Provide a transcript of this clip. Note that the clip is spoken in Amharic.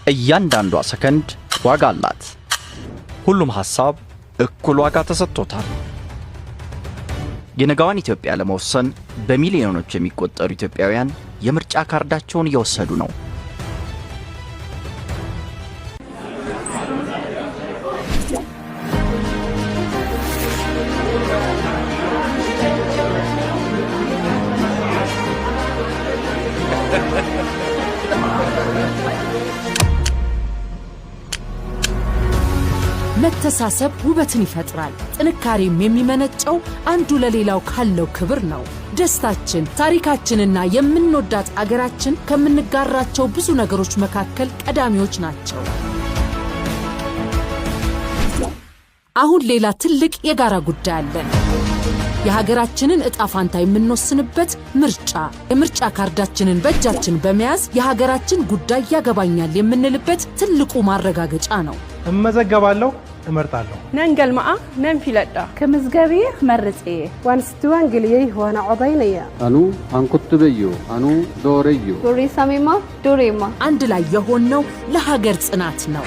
እያንዳንዷ ሰከንድ ዋጋ አላት። ሁሉም ሐሳብ እኩል ዋጋ ተሰጥቶታል። የነገዋን ኢትዮጵያ ለመወሰን በሚሊዮኖች የሚቆጠሩ ኢትዮጵያውያን የምርጫ ካርዳቸውን እየወሰዱ ነው። መተሳሰብ ውበትን ይፈጥራል። ጥንካሬም የሚመነጨው አንዱ ለሌላው ካለው ክብር ነው። ደስታችን፣ ታሪካችንና የምንወዳት አገራችን ከምንጋራቸው ብዙ ነገሮች መካከል ቀዳሚዎች ናቸው። አሁን ሌላ ትልቅ የጋራ ጉዳይ አለን። የሀገራችንን ዕጣ ፋንታ የምንወስንበት ምርጫ። የምርጫ ካርዳችንን በእጃችን በመያዝ የሀገራችን ጉዳይ ያገባኛል የምንልበት ትልቁ ማረጋገጫ ነው። እመዘገባለሁ፣ እመርጣለሁ። Nan galmaa'a, nan filadha. ክምዝገብ እየ፣ ክመርፅ እየ። Waan isdiiwaangeliyey, waana codaynaya. Anuu አንኩትበዮ anuu dooreeyyo. Borreessameema, dooreema. አንድ ላይ የሆነው ለሀገር ጽናት ነው።